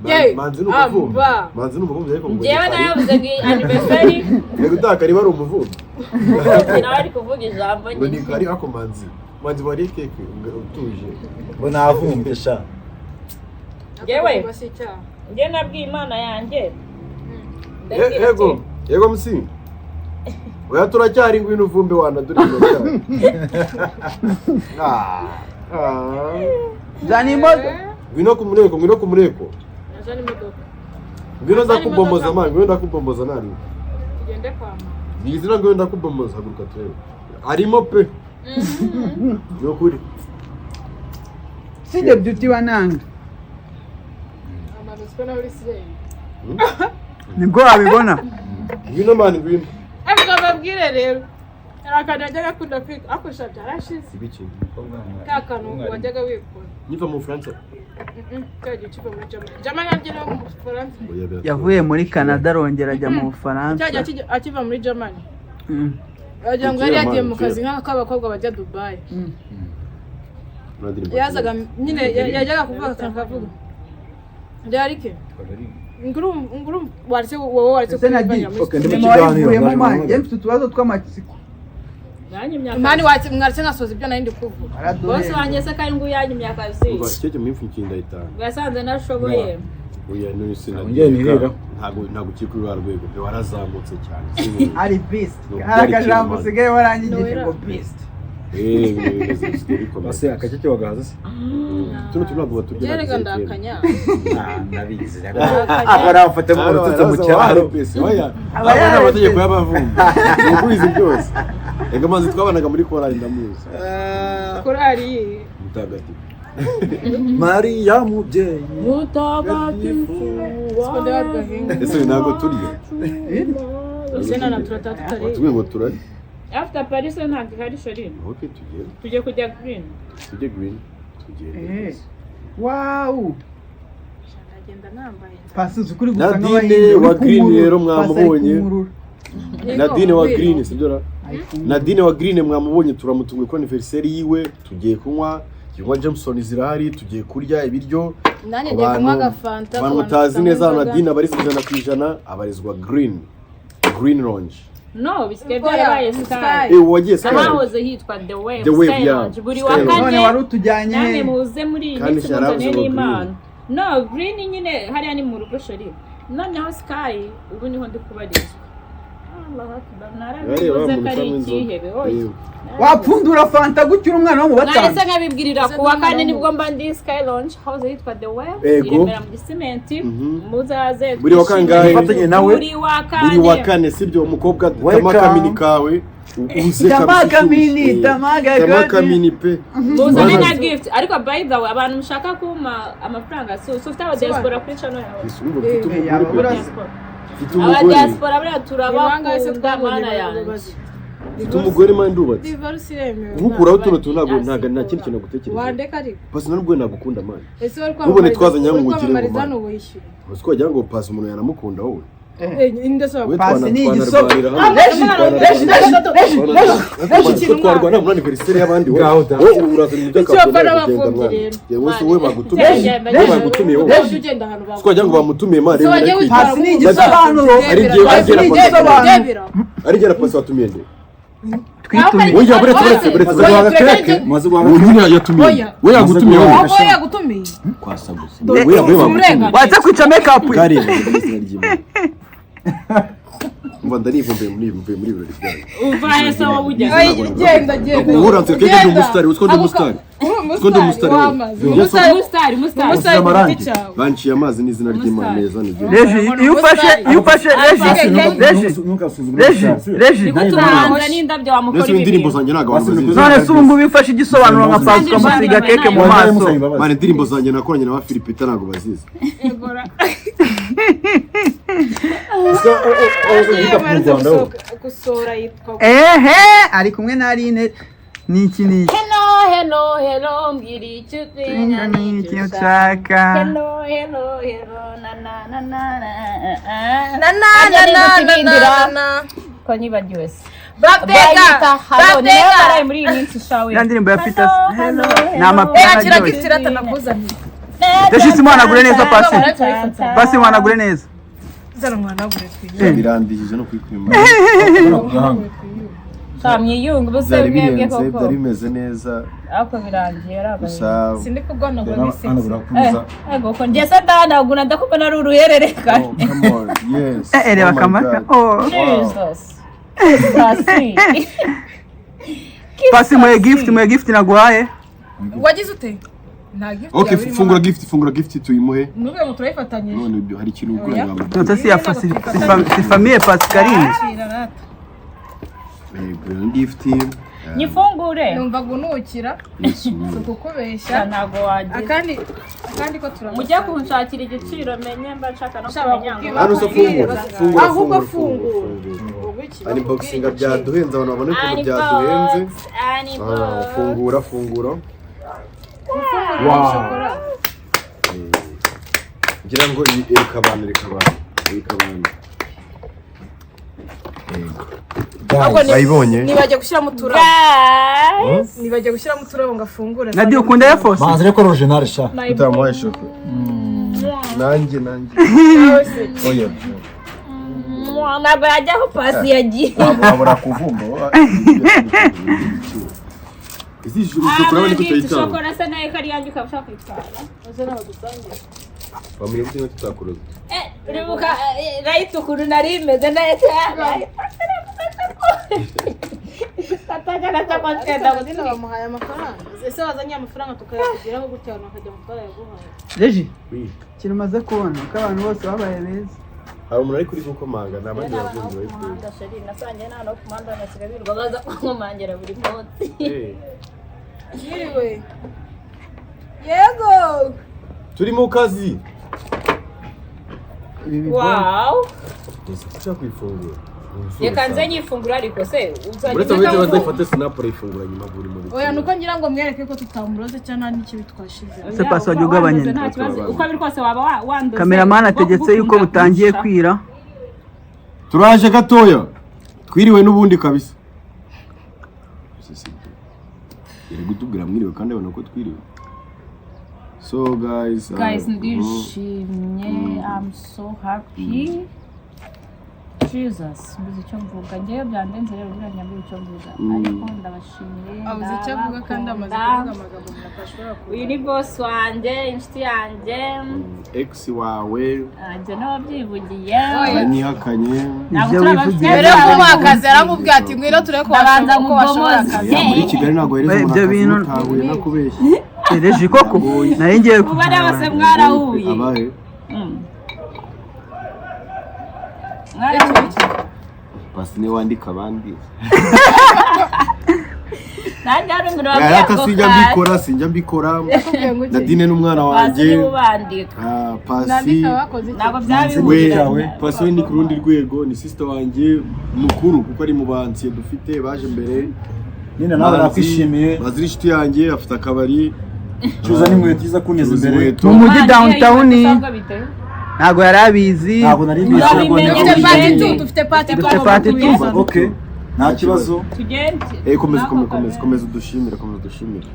Yewe, Manzi ni umuvumbi. amba. Manzi ni umuvumbi, ariko ngo Njyewe nayavuze ngo iyi anniversary. Yego, utakari ari umuvumbi. Umuvumbyi nawe ari kuvuga ijambo Ngo ni nyine. kari ako Manzi. Manzi wariye keke utuje. Ngo navumbye sha. Yewe. Si icyaha. Njye nabwiye Imana yanjye. Ndabwira Yego, ati, yego musi. Oya turacyari, ngwino uvumbe wana dore turacyari. Ah. Ah. Zana imodoka. Ngwino ku mureko, ngwino ku mureko. Nazana imodoka. Ngwino ndakubomboza man, ngwino ndakubomboza nani. Tugende kwa mama. Ni izina, ngwino ndakubomboza, haguruka turebe. Arimo pe. Ni ukuri. Si the beauty wananga. Amazu siko nawe uri sireyi. Nibwo wabibona. Ngwino man, ngwino. Ariko babwire rero. Hari akantu wajyaga akunda kwiga ariko sha byarashize. Ibiki? Ka kantu wajyaga wikora. Nyiva mu Bufaransa. Cya gihe ukiva muri Germany. Germany nabyo ni mu Bufaransa. Oya, biragoye. Yavuye muri Canada arongera ajya mu Bufaransa. Cya gihe akiva muri Germany. Wagira ngo Kera, yari yagiye man, mu kazi kera. nk'ak'abakobwa bajya Dubai. Uriya ndirimbo. Yazaga nyine yajyaga kuvuga akantu kavuga. Ryarike. Nguru nguru waretse wowe waretse Ese Nadine, kubivangira muri Okay, ndi mu Nyuma kiganiro, wayivuyemo naje man, mu njye mfite utubazo tw'amatsiko. Yanyimye akazi. Mani watse mwaretse nkasoza ibyo nari ndi kuvuga. Bosi Araduhenda. wanjye se kandi nguyu yanyimye akazi. Umva, keke mwipfunyikiye ndayitanga. Ngo yasanze nashoboye. Oya none Nongere nirira. Ntabwo ukiri kuri rwa rwego pe, warazamutse cyane. Ari beast. Ni Hari ubyari akajambo kera, man. usigaye waranyigije Noella. ngo beast. Ibintu bimeze bisigaye bikomeye. Base akakeke wagahaza se? Tuno tuntu ntabwo baturya. Byerega ndakanya. Ah, ndabizi. Aba arafata mu rutsitse mu cyaro. Oya. Aba Aba ni yararetse. amategeko y'abavumbi. Ni ukubizi byose. Ega amazi twabanaga muri korali ndamuzi. Korali. Mutagatifu. Mariya mubyeyi. Mutagatifu. Siko ndabagahinga. Ese ntabwo turya? Ese nana turata tutari. Watubwiye ngo turarya. After Paris ntabwo ihari sheri. Okay, tugende. Tujye kujya green. Tujye green. Tugende. Eh. Wow. Ndagenda nambaye. Pasi uzi kuri gusa Nadine nk'abahinzi, wa uri Green kumurura. rero Pasi ari mwamubonye. kumurura. Nadine wa Green, sibyo ra? Ari kumurura. Nadine wa Green mwamubonye, turamutunguye kuri anniversaire yiwe, tugiye kunywa, tugiye kunywa Jameson zirahari, tugiye kurya ibiryo. Nanjye ngiye kunywa agafanta. Abantu mutazi neza hano Nadine abarizwa 100%, abarizwa Green. Green Lounge. No, bisigaye Oya, byarabaye Sky. Sky. Wagiye Sky. Ahahoze hitwa The Wave. The Wave, Sky yeah. Lounge. Buri Sky wa Lounge. kane. None wari utujyanye Namwe he? muze muri iyi Kandi minsi yaravuze muzane ngo n'Imana. No, Green nyine hariya ni mu rugo sheri. Noneho Sky ubu niho ndi kubarizwa. Allahu Akbar. Yareba Narabivuze umuntu ko ari utanywa inzoga. ikihebe. Oya. Yego. Wapfundura fanta gutyo uri umwana wo mu Mwaretse batanu. nkabibwirira ku wa kane nibwo mba ndi Sky Lounge house yitwa The Wave. Ego. I Remera mu Gisimenti. Muzaze. Buri wa twishime. kangahe? Ufatanye nawe. Buri wa kane. Buri wa kane, sibyo umukobwa? Welcome. Tamakamini kawe uze. Tamakamini, tamaga Tamakamini pe. Muzane na Bana- gift. Ariko by the way, abantu mushaka kumpa amafaranga si ufite aba diaspora kuri channel yawe. Ese urumva mfite Eh, umugore yaba pe. urasa. Diaspora. Mfite Aba umugore. diaspora buriya Ni bangahe se turabakunda twabonye mana yanjye. bazi? Mfite umugore man, ndubatse. Divorce iremewe. Nkukuraho tuno tuntu ntabwo nta kindi kintu nagutekereje. Wandeka ariko. Pasi nubwo nagukunda man. Ese wari Ntubone twazanye ngo uri ugire ngo kwamamariza man. hano wishyura. Uzi ko wagira ngo pasi umuntu yanamukunda wowe. Inde se Wowe Pasi ni twanarwanira igisope. hano. Reji, Reji, Reji, Reji, Reji, Reji. Twarwana muri anniversaire y'abandi wowe. Ngaho da. Wowe urazana ibyo Icyo bapfa akabona n'abapfubyi kugenda mwana. rero. Yewe se wowe bagutumiye. Reji, Wowe bagutumiye wowe. Ujya ugenda ahantu Si ko wagira ngo bamutumiye man. Se wagiye rero witwara Pasi ni nk'umuntu. igisobanuro. Ari igihe Pasi ni agera igisobanuro. Debira. Ari jye na pasi watumiye nde? Twitumiye. Oya, buretse, buretse, buretse. Maze guhaga keke, maze guhaga Uwo keke. nyine yatumiye. Oya. We yagutumiye wowe. Wowe yagutumiye. Kwasa gusa. We bagutumiye. Waza kwica make-up. Bwarebye mu izina ry'Imana. Umva, ndanivumbuye muri mvuye muri ibirori byanyu. Uva hese wowe ujya. Oya, genda, genda. Uhura nseka Genda. ndi umusitari, utwo ndi umusitari. Uri Utwo ndi umusitari umusitari wowe. w'amazi. Yes. Umusitari. Umusitari, umusitari. Umusitari ku amarangi. giti cyawe. Banciye amazi n'izina ry'Imana neza ni byo. Reji, iyo ufashe Reji, Reji, Ntugasuzugure. Reji, Reji. Ni gute umuhanzi n'indabyo wamukora Mbese ibi indirimbo bintu? zanjye ntabwo abantu bazizi. None se ubu ngubu iyo ufashe igisobanuro nka Pasi ukamusiga keke mu maso? Mane, indirimbo zanjye nakoranye na ba Philip ntabwo bazizi. Egora. Mu Rwanda wowe. Gusohora yitwa Ehe, ari kumwe na Aline niki niki. Hello, hello, hello, mbwira icyo utinya N'icyo n'icyo nshaka. Hello, hello, hello, na na na na na. Na na na na na na na. Ko nyibagiwe se? Birthday. Bayita hello, ni nayo Birthday. baraye muri iyi minsi shawe. Ya ndirimbo ya Peter. Hello, Ni amapera Eh, akira aryoshye. gift rata nakuzaniye. Regis, muhanagure neza Pasi. Pasi, muhanagure neza. Zana mwana gure twiye. Birandihije no kwikwima. Sha mwiyunge ubuse Byari mwebwe birenze, koko. byari bimeze neza. Ariko birangiye ari agahinda. Gusa Sindi kugonagura n'isetse. Ego ko njye se ndahanagura ndakubona ari uruhererekane. Oh, come on. Yes. Eh, reba Oh my akamata. God. Oh. Jesus. Pasi. Pasi, muhe gift, muhe gift naguhaye. Wagize ute? Nta gift. Okay, Yawe irimo. fungura gift, fungura gift tuyimuhe. Nubwo ngo turayifatanyije. None ibyo hari ikintu ugura Oya. ngo None si ya si, si famille Pascaline. Akira rata. Yego, gift. Nyifungure. Numva gunukira. Yes. Si ukukubeshya. Ntabwo wagira. Akandi ko turamusa. Mujye kunshakira igiciro menye mba nshaka no Shaka kumenya ngo. kubwira- Hano se fungura, fungura, Ahubwo fungura, fungura. fungura. Ubu iki? Unboxing byaduhenze, abantu babone ukuntu byaduhenze. Ah, fungura, fungura. Ufungura shokora. Ngira ngo iyi ereka abantu, ereka abantu, ereka abantu. Yego. Ahubwo Bayibonye? Nibajya gushyiramo uturabo. Guys. Nibajya gushyiramo uturabo ngo afungure. Nadia, ukunda Air Force? Manzi ariko original sha. Utamuhaye shokora. Nanjye, nanjye. Nawe se. Oya. Ntabwo yajya aho Pasi yagiye. Wabura kuvumba. Izi shokora bari kutayitanga. Shokora se nayo ko ari iyanjye ukaba ushaka kuyitwara. Bamenya gute niba tutakuroza? Eh, uribuka right ukuntu nari imeze neza. Nadine bamuhaye amafaranga. Ese wazanye amafaranga tukayakugeraho gutya abantu bakajya mu twarayaguhaye? Reji, Oui. ikintu umaze kubona ko abantu bose babaye beza. Hari umuntu ari kuri gukomanga, ni abandi bagenzi bari kuri. Nasangiye n'ahantu ho ku muhanda basigaye birirwa baza kunkomangira buri munsi. Eh. Yiriwe. Yego. Turi mu kazi. Ibi biboro. Wow. Ese ushaka kuyifungura? Reka nze nyifungura ariko se uzajya Uretse uza uretse wumva. bazifate snap urayifungura nyuma buri muri. Oya, nuko ngira ngo mwereke ko tutamuroze cyangwa nta n'ikibi twashize. Se Pasi wajya ugabanya Wandoze nta kibazo. Uko biri kose waba wandoze. Cameraman ategetse yuko butangiye kwira. Turaje gatoya. Twiriwe n'ubundi kabisa. Ese si byo. Yari kutubwira mwiriwe kandi abona ko twiriwe. So guys, Guys, ndishimye. I'm so happy. Jesus, mbuze icyo mvuga. Ngewe byandenze rero buriya nyabura icyo mvuga. Ariko ndabashimiye. Abuze icyo avuga kandi amaze ndabakunda. kuvuga amagambo umuntu atashobora kuvuga. Uyu ni boss wanjye, inshuti yanjye. Ex wawe Njye n'ababyivugiye. aranyihakanye. Ntabwo Ibyo turaba- wivugiye. Mbere yo kumuha akazi yaramubwiye ati ngwino turebe ko Ndabanza washobora uko washobora mubomoze. akazi. Ya, muri Kigali ntabwo hereza Ibyo umuntu akazi bintu- mutahuye nakubeshye. Reji koko nari ngiye Kuba nawe se mwarahuye. Abahe? Mwarahuye. Pasi niwe wandika abandi. Nanjye hari umuntu wabwiye Arata ngo sinjya kazi. mbikora, sinjya mbikora. Yakubwiye ngo iki? Nadine n'umwana Pasi wanjye. niwe ubandika. Ah, Pasi. Nandika bakoze iki? Ntabwo We, byabihurira. Pasi we ni ku rundi rwego, ni sister wanjye mukuru kuko ari mu bansiye dufite baje mbere. Nyine nawe nakwishimiye. Bazi inshuti yanjye afite akabari. Cuza n'inkweto iza kuneza Cuza imbere. inkweto. Mu mujyi downtown ntabwo yari abizi. Ntabwo nari mbizi. Urabimenye. Dufite part 2, dufite part 2. Dufite part two. Okay. Nta kibazo. Tugende. Eh, komeza, komeza, komeza, komeza udushimire, komeza udushimire.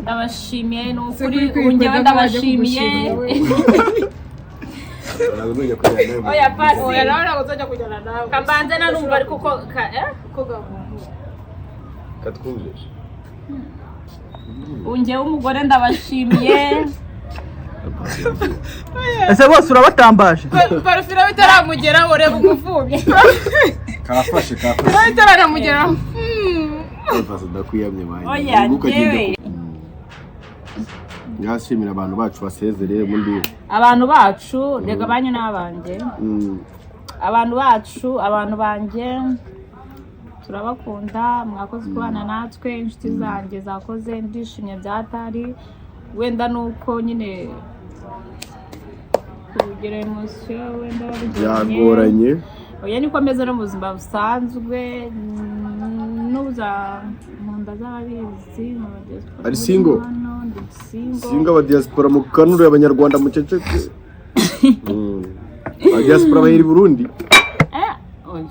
Ndabashimiye ni ukuri Se kuri ubu njyewe kwikwega ndabashimiye. Ntabwo nujya kujyana nawe. Oya Pasi. Oya, nawe ntabwo nzajya kujyana nawe. Kambanze nanumva ariko uko eh? Uko gahunda. Katwumve. Njyewe umugore ndabashimiye. Ese bose urabatambaje? Parufira bitaramugeraho, reba umupfubyi. Kafashe, kafashe. Bitaranamugeraho. Pasi, ndakwiyamye banjye. Oya, njyewe. Ngashimira abantu bacu, basezereye ubundi. Abantu bacu, rega banyu n'abanjye. Abantu bacu, abantu banjye, turabakunda, mwakoze kubana natwe. Inshuti zanjye zakoze, ndishimye byatari wenda nuko nyine kugira emotion wenda bigoranye. Byagoranye. Oya, niko ameze no mu buzima busanzwe, n'uza mu nda z'ababizi mu diaspora. Ari single? Hano ndi single. Singa aba diaspora mukanure, abanyarwanda muceceke. Aba diaspora bahera i Burundi. Eh, oya.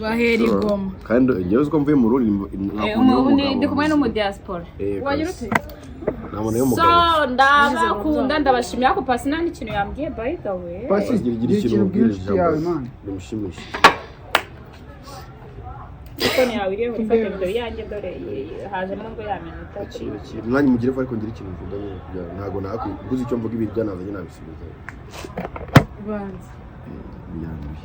Bahera igoma. Kandi njyewe uzi ko mvuye mu Burundi. Eh, ndi kumwe n'umudiaspora. Wagira ute? Nta So y'umugabo. ndabakunda, ndabashimira, ariko Pasi nta n'ikintu yambwiye, by the way. Pasi, gira ikintu ubwira ubwira inshuti yawe, man. Bimushimishe. Telefone yawe iriho, ifate video yanjye, dore hajemo ngo ya minota. Akira umwanya mugire vuba, ariko ngira ikintu mvuga nyine kugira ngo ntabwo nakubuze icyo mvuga, ibiryo nazanye nabisubiza. Banza. Biranduye,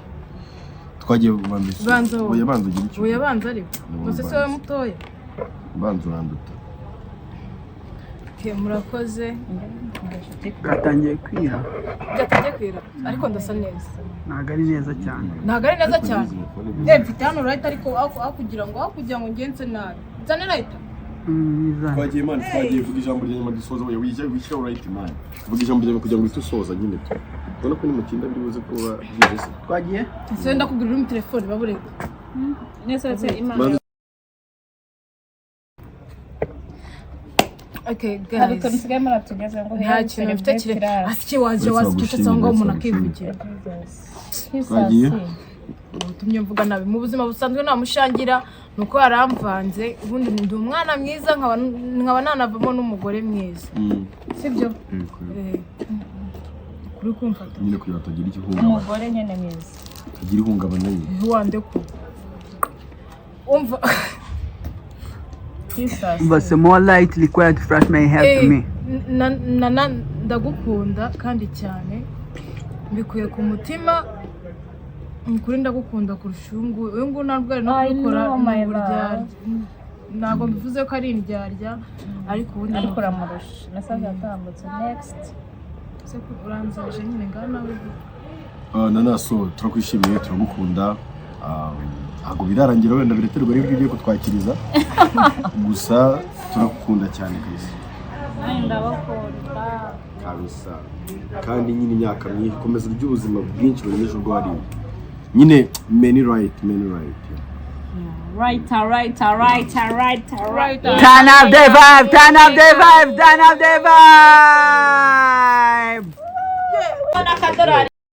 twagiye bambise. Banza wowe. Oya, banza ugire icyo Oya, uvuga. banza ariko. Ni Gusa se banza. wowe mutoya. Banza, uranduta. Okay, murakoze. Bwatangiye kwira. Byatangiye kwira, ariko ndasa neza. Ntabwo ari neza cyane. Ntabwo ari neza cyane. Eh, mfite hano right, ariko aho kugira ngo ngenze nabi, nzane right. Mwiza. Twagiye man, twagiye. Vuga ijambo rya nyuma dusoza. Oya, wijya wishyira right man, vuga ijambo rya nyuma kugira ngo uhite usoza nyine tu. Ubona ko nimutinda biri buze kuba byize se. Twagiye. Ese ndakubwira uri mu telefone babureka. Nese Imana. Banza. Okay Hari utuntu guys, nsigaye muratugeze ngo nta kintu mfite kire asiki waje Uretse wazicecetse aho ngaho umuntu bagushimire, akivugira. Twagiye. Utumye mvuga nabi. Mu buzima busanzwe namushangira ni uko yaramvanze, ubundi ndi umwana mwiza, nkaba nanavamo n'umugore mwiza, sibyo? Eh, kuri kumfata. Nyine kugira ngo hatagira igihungabana. Umugore nyine mwiza. Hatagira ihungabana nyine. Ntiwandekura, umva. Jesus. But some more light required to flash my hair to Eh, me. ndagukunda kandi cyane, mbikuye ku mutima, ni ukuri ndagukunda kurusha uyu nguyu. Uyu nguyu ntabwo ari no I kubikora know, ni my uburyarya. Ntabwo mbivuze ko ari indyarya, ariko ubundi Ariko uramurusha. Message yatambutse, next. Se ko uranzaje nyine, ngaho nawe. Nana, so turakwishimiye, turagukunda. Ntabwo birarangira, wenda biraterwa n'ibyo ugiye kutwakiriza, gusa turagukunda cyane kabisa. Nanjye ndabakunda. Kabisa, kandi nyine imyaka myinshi, komeza urye ubuzima bwinshi burengeje ubwo wariye nyine. Many right, many right. Right, right, right, right, right. Turn up the vibe, turn up the vibe, turn up the vibe. N'akadorari.